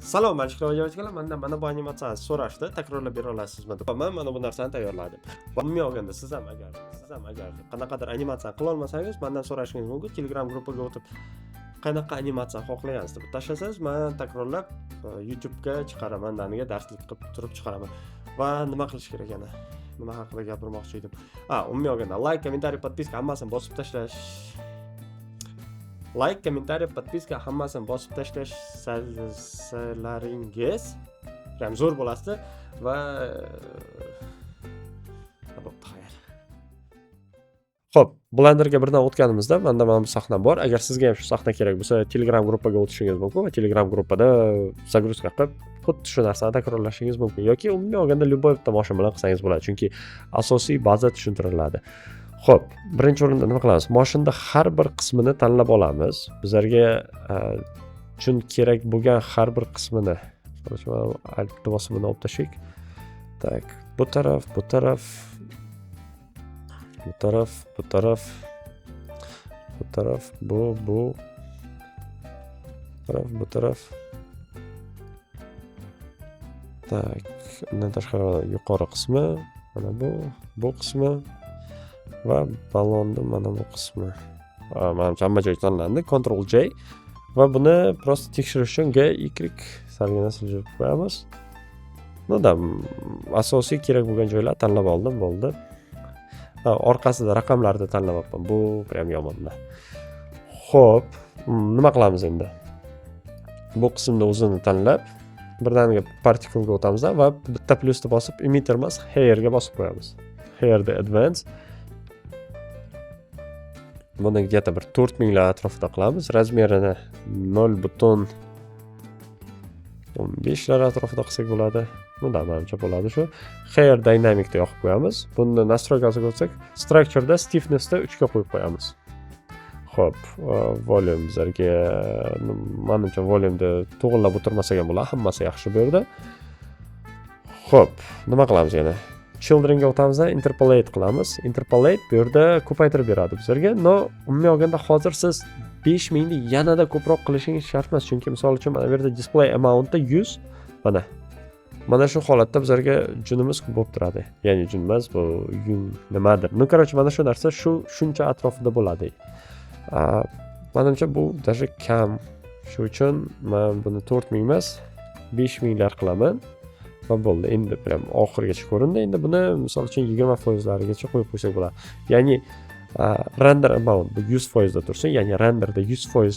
Salom, mana mandan mana bu animatsiyani so'rashdi, takrorlab bera olasizmi deb. Man mana bu narsani tayyorladim. Va umumiy olganda siz ham agar qanaqadir animatsiyani qila olmasangiz, mandan so'rashingiz mumkin. Telegram gruppaga o'tib, qanaqa animatsiya xohlagansiz deb tashlasangiz, man takrorlab YouTube'ga chiqaraman, daniga darslik qilib turib chiqaraman. Va nima qilish kerak yana? Nima haqida gapirmoqchi edim? Ha, umumiy olganda like, kommentariy, подписка hammasini bosib tashlash. Like, kommentariy, подписка hammasini bosib tashlash prям zo'r bo'lasdi va bo'pti, xayr. Xo'p, Blenderga birdan o'tganimizda menda mana bu sahna bor. Agar sizga ham shu sahna kerak bo'lsa, Telegram gruppaga o'tishingiz mumkin va Telegram gruppada загрузка qilib, xuddi shu narsani takrorlashingiz mumkin yoki umumiy olganda любой bitta mashina bilan qilsangiz bo'ladi, chunki asosiy baza tushuntiriladi. Xo'p, birinchi o'rinda nima qilamiz? Mashinada har bir qismini tanlab olamiz. Bizlarga uchun kerak bo'lgan har bir qismini. Misol uchun, Altni bosib buni olib tashlaylik. Так, bu taraf, bu taraf, bu taraf, bu taraf, bu taraf, bu taraf, bu taraf. Так, undan tashqari yuqori qismi, mana bu qismi va ballonni mana bu qismi. Manimcha hamma joy tanlandi. Ctrl J va buni просто tekshirish uchun G, Y salgina siljib qo'yamiz. Ну да, asosiy kerak bo'lgan joylar tanlab oldim, bo'ldi. Ha, orqasida raqamlarni tanlamayapman. Bu prям yomonda. Xo'p, nima qilamiz endi? Bu qismni o'zini tanlab, birdaniga particle'ga o'tamiz va bitta plyusni bosib, emitter emas, hairga bosib qo'yamiz. Hairda advance. Buni где-то bir 4000 lar atrofida qilamiz. Razmerini 0.15 lar atrofida qilsak bo'ladi. Ну да, manimcha bo'ladi shu. Hair dynamicda yoqib qo'yamiz. Buni настройка siga o'tsak, structure'da stiffness'da 3 ga qo'yib qo'yamiz. Xo'p, volume bizlarga, manimcha volume'da to'g'irlab o'tirmasak ham bo'ladi, hammasi yaxshi bu yerda. Xo'p, nima qilamiz yana? Childrenga o'tamiz, interpolate qilamiz. Interpolate bu yerda ko'paytirib beradi bizlarga. Но, umumiy olganda hozir siz 5000 ni yanada ko'proq qilishingiz shart emas, chunki misol uchun mana bu yerda display amountda 100 mana. Mana shu holatda bizlarga junimiz bo'lib turadi. Ya'ni jun emas, bu yung nimadir. Ну, короче, mana shu narsa shu shuncha atrofida bo'ladi. Manimcha bu даже kam. Shu uchun men buni 4000 emas, 5000 lar qilaman. Va bo'ldi. Endi prям oxirigacha ko'rindi. Endi buni misol uchun 20% larigacha qo'yib qo'ysak bo'ladi. Ya'ni render amount bu 100% da tursin, ya'ni renderda 100%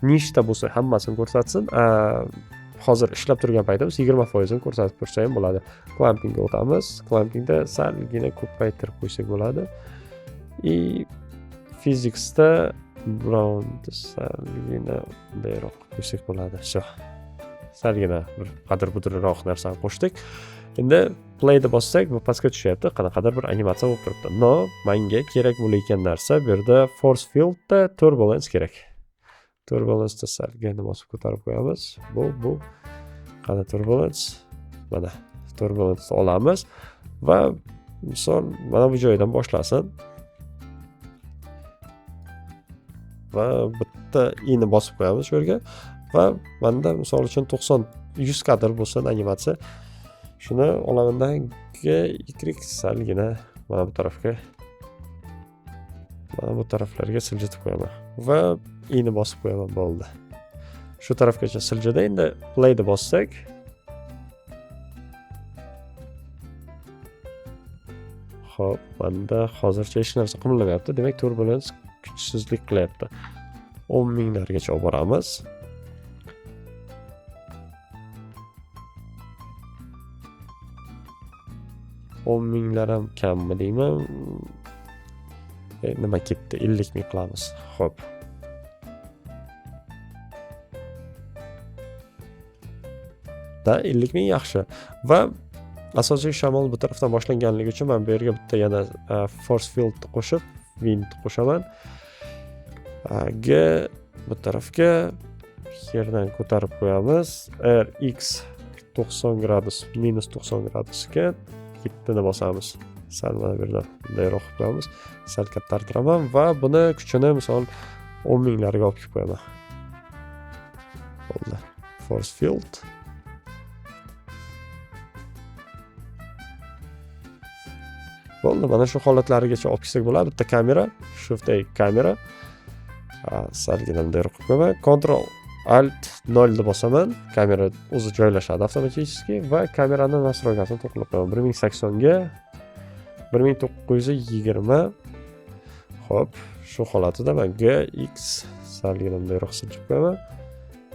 nechta bo'lsa hammasini ko'rsatsin. Hozir ishlab turgan paytimiz 20% ko'rsatib tursa ham bo'ladi. Clampingga o'tamiz. Clampingda salgina ko'paytirib qo'ysak bo'ladi. И physicsda brownni salgina bundayroq qilib qo'ysak bo'ladi. Всё. Salgina bir qadr-budriroq narsani qo'shdik. Endi playni bossak, bu pastga tushyapti, qanaqadir bir animatsiya bo'lib turibdi. Но, menga kerak bo'layotgan narsa bu yerda force fieldda turbulence kerak. Turbulenceni salgina bosib ko'tarib qo'yamiz. Bu qani turbulence? Mana turbulence olamiz va misol mana bu joydan boshlasin. Va bitta i ni bosib qo'yamiz shu yerga va menda misol uchun 90 100 kadr bo'lsin animatsiya. Shuni olamandan G, Y salgina mana bu tarafga, mana bu taraflarga siljitib qo'yaman va i ni bosib qo'yaman, bo'ldi. Shu tarafgacha siljidi. Endi playni bossak, xo'p, menda hozircha hech narsa qimirlamayapti. Demak, turbulence kuchsizlik qilyapti. 10 minglargacha olib boramiz. 10 minglar ham kammi deyman. Nima ketdi? 50 ming qilamiz. Xo'p. Da, 50 ming yaxshi. Va asosiy shamol bu tarafdan boshlanganligi uchun men bu yerga bitta yana force field qo'shib, wind qo'shaman. G bu tarafga yerdan ko'tarib qo'yamiz. R X 90 gradus, minus 90 gradusga yettini bosamiz. Sal mana bu yerdan bunday qilib qo'yamiz. Sal kattartiraman va buni kuchini misol 10 minglarga olib kelib qo'yaman. Bo'ldi. Force field. Bo'ldi, mana shu holatlarigacha olib kelsak bo'ladi. Bitta kamera, Shift A kamera. Salgina bunday qilib qo'yaman. Ctrl Alt 0 ni bosaman. Kamera o'zi joylashadi avtomatik va kamerani настройкасini to'g'rilab qo'yaman. 1080 ga 1920. Xo'p, shu holatida men G X salgina bunday siljib qo'yaman.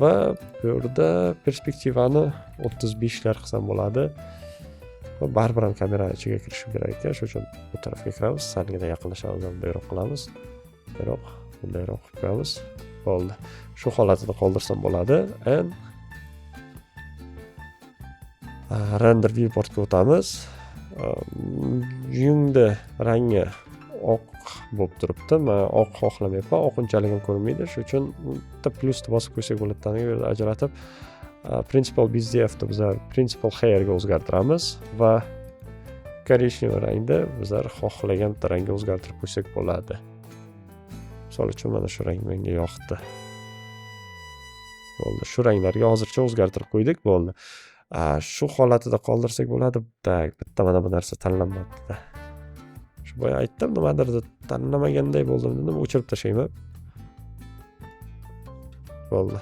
Va bu yerda perspektivani 35 lar qilsam bo'ladi. Va baribir ham kamerani ichiga kirishim kerak ekan, shuning uchun bu tarafga kiramiz, salgina yaqinlashamiz, bundayroq qilamiz. Bundayroq, bundayroq qilib qo'yamiz. Bo'ldi. Shu holatida qoldirsam bo'ladi. N render viewportga o'tamiz. Yungda rangi oq bo'lib turibdi. Men oq xohlamayapman. Oq unchalik ham ko'rinmaydi. Shuning uchun bitta plyusni bosib qo'ysak bo'ladi, taniga bu yerda ajratib, Principal BSDFni bizlar Principal Hairga o'zgartiramiz va korичневый rangda bizlar xohlagan bitta rangga o'zgartirib qo'ysak bo'ladi. Misol uchun mana shu rang menga yoqdi. Bo'ldi. Shu ranglarga hozircha o'zgartirib qo'ydik, bo'ldi. Shu holatida qoldirsak bo'ladi. Так, bitta mana bu narsa tanlanmabdi. Shu boya aytdim, nimadir tanlamaganday bo'ldim dedim, o'chirib tashlayman. Bo'ldi.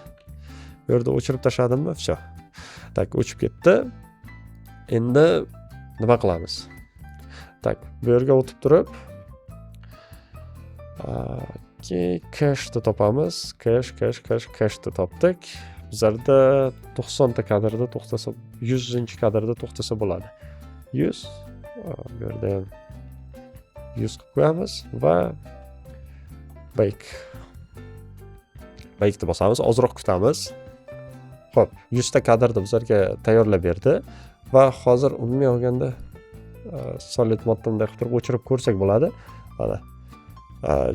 Bu yerda o'chirib tashladimmi? Всё. Так, o'chib ketdi. Endi nima qilamiz? Так, bu yerga o'tib turib, cache'ni topamiz. Cache, cache, cache, cache'ni topdik. Bizlarda 90 ta kadrda to'xtasa, 100-kadrda to'xtasa bo'ladi. 100, bu yerda ham 100 qilib qo'yamiz va bake. Bake'ni bosamiz, ozroq kutamiz. Xo'p, 100 ta kadrni bizlarga tayyorlab berdi va hozir umumiy olganda solid modda bunday qilib turib o'chirib ko'rsak bo'ladi. Mana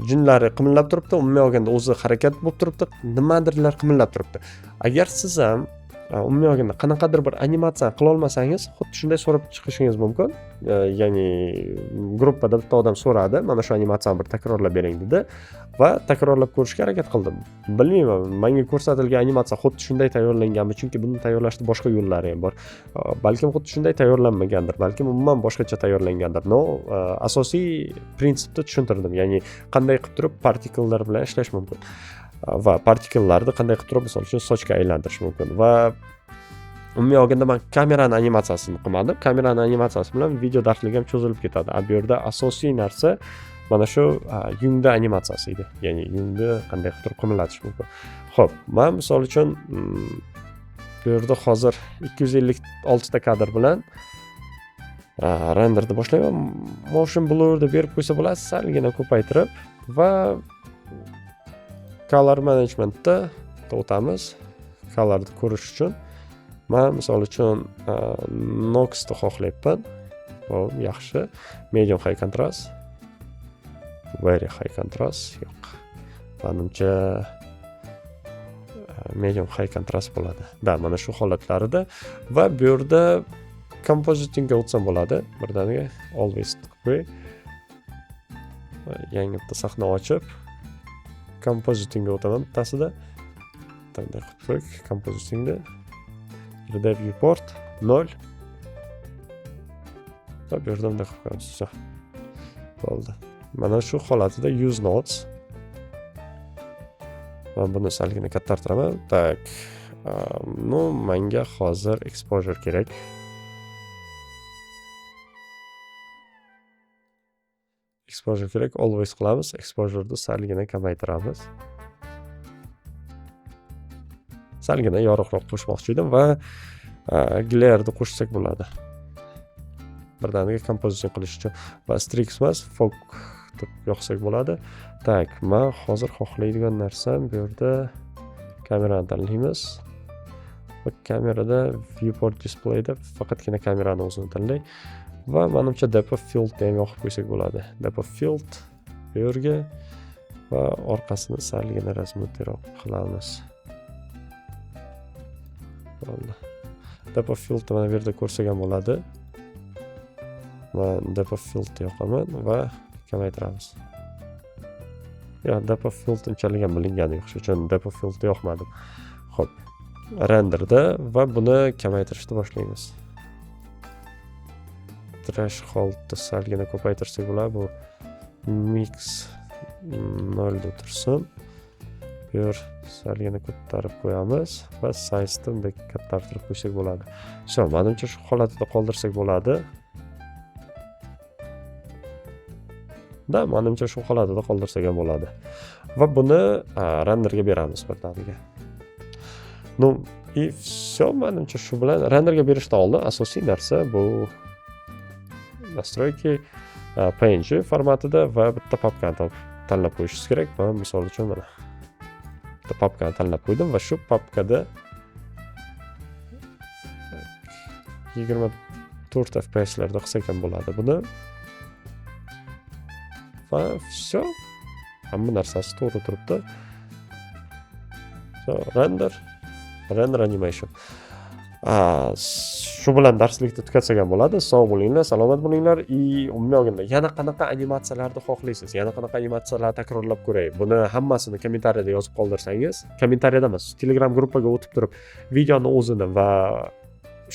junlari qimillab turibdi, umumiy olganda o'zi harakat bo'lib turibdi, nimadirlar qimillab turibdi. Agar siz ham umumiy olganda qanaqadir bir animatsiyani qila olmasangiz, xuddi shunday so'rab chiqishingiz mumkin. Ya'ni gruppada bitta odam so'radi, mana shu animatsiyani bir takrorlab bering dedi va takrorlab ko'rishga harakat qildim. Bilmayman, menga ko'rsatilgan animatsiya xuddi shunday tayyorlanganmi, chunki buni tayyorlashda boshqa yo'llari ham bor. Balkim xuddi shunday tayyorlanmagandir, balkim umuman boshqacha tayyorlangandir. Но, asosiy prinsipni tushuntirdim, ya'ni qanday qilib turib partikıllar bilan ishlash mumkin va partikıllarni qanday qilib turib, misol uchun, sochga aylantirish mumkin. Va umumiy olganda man kamerani animatsiyasini qilmadim. Kamerani animatsiyasi bilan video darsligi ham cho'zilib ketadi. A bu yerda asosiy narsa mana shu yungda animatsiyasi edi. Ya'ni yungni qanday qilib turib qimillatish mumkin. Xo'p, man misol uchun bu yerda hozir 256 ta kadr bilan renderni boshlayman. Motion blurni berib qo'ysa bo'ladi, salgina ko'paytirib va color managementda o'tamiz. Colorni ko'rish uchun man misol uchun Noxni xohlayapman. Xo'p, yaxshi. Medium high contrast. Very high contrast yo'q. Manimcha medium high contrast bo'ladi. Да, mana shu holatlarida va bu yerda compositingga o'tsam bo'ladi. Birdaniga always qilib qo'y. Yangi bitta sahna ochib compositingga o'taman bittasida. Bunday qilib qo'ydik compositingni. 3D viewport 0. Va bu yerda bunday qilib qo'yamiz. Всё. Bo'ldi. Mana shu holatida 100 nodes. Man buni salgina kattartiraman. Так. Ну, menga hozir exposure kerak. Exposure kerak. Always qilamiz. Exposure'ni salgina kamaytiramiz. Salgina yorug'roq qo'shmoqchi edim va glare'ni qo'shsak bo'ladi. Birdaniga kompozitsiya qilish uchun va streaks emas, fog deb yoqsak bo'ladi. Так, men hozir xohlaydigan narsam bu yerda kamerani tanlaymiz. Va kamerada viewport displayda faqatgina kamerani o'zini tanlay va menimcha depth of fieldni ham yoqib qo'ysak bo'ladi. Depth of field bu yerga va orqasini salgina размытыйroq qilamiz. Bo'ldi. Depth of fieldni mana bu yerda ko'rsak ham bo'ladi. Man depth of fieldni yoqaman va kamaytiramiz. Yo'q, depth of field unchalik ham bilingani yo'q, shuning uchun depth of fieldni yoqmadim. Xo'p, renderda va buni kamaytirishni boshlaymiz. Thresholdni salgina ko'paytirsak bo'ladi. Bu mix 0 da tursin. Bu yer salgina ko'tarib qo'yamiz va size'ni bunday kattartirib qo'ysak bo'ladi. Всё, manimcha, shu holatida qoldirsak bo'ladi. Да, manimcha, shu holatida qoldirsak ham bo'ladi. Va buni renderga beramiz birdaniga. Ну и всё, manimcha, shu bilan renderga berishdan oldin asosiy narsa bu настройки, PNG formatida va bitta papkani topib tanlab qo'yishingiz kerak. Man, misol uchun, mana bitta papkani tanlab qo'ydim va shu papkada 24 FPSlarda qilsak ham bo'ladi buni. Va всё. Hamma narsasi to'g'ri turibdi. So, render, render animation. Shu bilan darslikni tugatsak ham bo'ladi. Sog' bo'linglar, salomat bo'linglar. И umuman olganda yana qanaqa animatsiyalarni xohlaysiz? Yana qanaqa animatsiyalarni takrorlab ko'ray? Buni hammasini kommentariyada yozib qoldirsangiz, kommentariyada emas, Telegram gruppaga o'tib turib, videoni o'zini va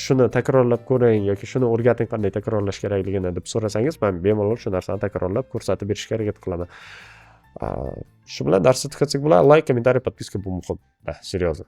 shuni takrorlab ko'ring yoki shuni o'rgating, qanday takrorlash kerakligini deb so'rasangiz, men bemalol shu narsani takrorlab ko'rsatib berishga harakat qilaman. Shu bilan darsni tugatsak bo'ladi. Layk, kommentariy, подписка bu muhim. Да, серьезно.